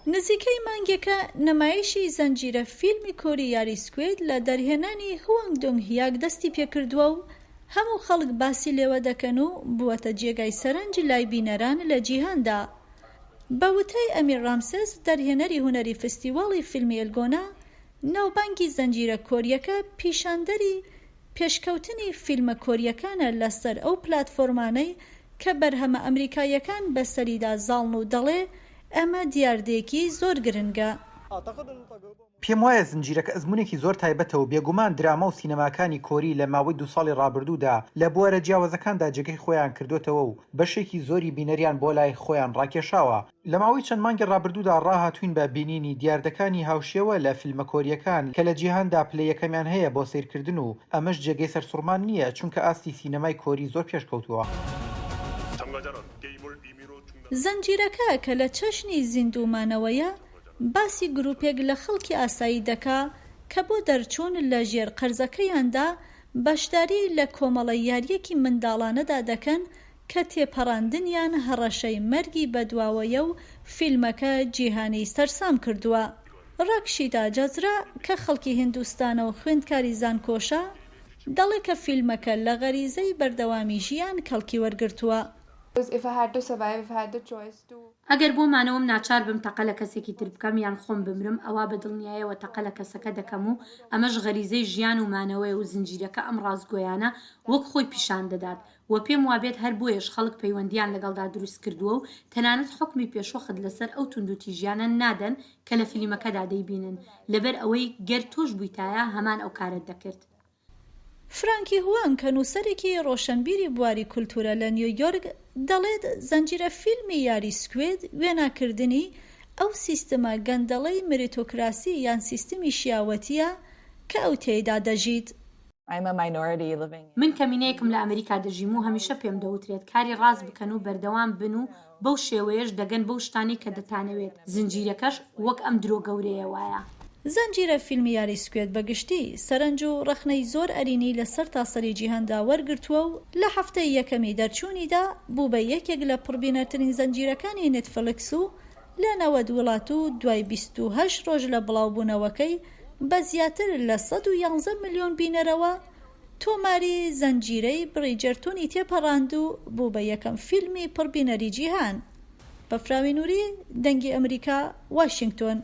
نزیکەی مانگێکە نمایشی زنجیرە فیلمی کۆری یاری سکوید لە دەرهێنانی هوانگ دۆنگ هیاک دەستی پێکردووە و هەموو خەڵک باسی لێوە دەکەن و بووەتە جێگای سەرنج لای بینەران لە جیهاندا. بە وتەی ئەمیر ڕامسێس دەرهێنەری هونەری فستیواڵی فیلمی ئێلگۆنا، ناوبانگی زنجیرە کۆرییەکە پیشاندەری پێشکەوتنی فیلمە کۆرییەکانە لەسەر ئەو پلاتفۆرمانەی کە بەرهەمە ئەمریکاییەکان بەسەریدا زاڵن و دەڵێ ئەمە دیاردەیەکی زۆر گرنگە. پێم وایە زنجیرەکە ئەزموونێکی زۆر تایبەتە و بێگومان دراما و سینەماکانی کۆری لە ماوەی دوو ساڵی ڕابردوودا لە بوارە جیاوازەکاندا جێگەی خۆیان کردۆتەوە و بەشێکی زۆری بینەریان بۆ لای خۆیان ڕاکێشاوە. لە ماوەی چەند مانگی ڕابردوودا ڕاهاتووین بە بینینی دیاردەکانی هاوشێوە لە فیلمە کۆرییەکان کە لە جیهاندا پلەی یەکەمیان هەیە بۆ سەیرکردن و ئەمەش جێگەی سەرسوڕمان نییە چونکە ئاستی سینەمای کۆری زۆر پێشکەوتووە. زنجیرەکە کە لە چەشنی زیندوو مانەوەیە، باسی گروپێک لە خەڵکی ئاسایی دەکا کە بۆ دەرچوون لە ژێر قەرزەکەیاندا بەشداری لە کۆمەڵە یارییەکی منداڵانەدا دەکەن کە تێپەڕاندنیان هەڕەشەی مەرگی بەدواوەیە و فیلمەکە جیهانی سەرسام کردووە. ڕاکشیتا جەزرا کە خەڵکی هیندوستانە و خوێندکاری زانکۆشە، دەڵێ کە فیلمەکە لە غەریزەی بەردەوامی ژیان کەڵکی وەرگرتووە. ئەگەر بۆ مانەوەم ناچار بم تەقە لە کەسێکی تر بکەم یان خۆم بمرم ئەوا بە دڵنیایەوە تەقە لە کەسەکە دەکەم و ئەمەش غەریزەی ژیان و مانەوەیە و زنجیرەکە ئەم ڕاستگۆیانە وەک خۆی پیشان دەدات و پێم وابێت هەر بۆیەش خەڵک پەیوەندیان لەگەڵدا دروست کردووە و تەنانەت حوکمی پێشوەخت لەسەر ئەو توندوتیژیانە نادەن کە لە فلیمەکەدا دەیبینن لەبەر ئەوەی گەر تۆش بوویتایە هەمان ئەو کارەت دەکرد. فرانکی هوانگ کە نووسەرێکی ڕۆشەنبیری بواری کولتوورە لە نیویۆرک، دەڵێت زنجیرە فیلمی یاری سکوید وێناکردنی ئەو سیستمە گەندەڵەی مریتۆکراسی یان سیستمی شیاوەتییە کە ئەو تێیدا دەژیت. من کەمینەیەکم لە ئەمریکا دەژیم و هەمیشە پێم دەوترێت کاری ڕاست بکەن و بەردەوام بن و بەو شێوەیەش دەگەن بەو شتانەی کە دەتانەوێت، زنجیرەکەش وەک ئەم درۆ گەورەیە وایە. زنجیرە فیلمی یاری سکوێد بە گشتی سەرنج و ڕەخنەی زۆر ئەرینی لە سەرتاسەری جیهاندا وەرگرتووە و لە هەفتەی یەکەمی دەرچوونیدا بوو بە یەکێک لە پڕبینەرترین زنجیرەکانی نێتفڵکس و لە 90 وڵات و دوای 28 ڕۆژ لە بڵاوبوونەوەکەی بە زیاتر لە 111 ملیۆن بینەرەوە تۆماری زنجیرەی بڕیجەرتۆنی تێپەڕاند و بوو بە یەکەم فیلمی پڕبینەری جیهان. بەفراوی نوری، دەنگی ئەمریکا، واشینگتۆن.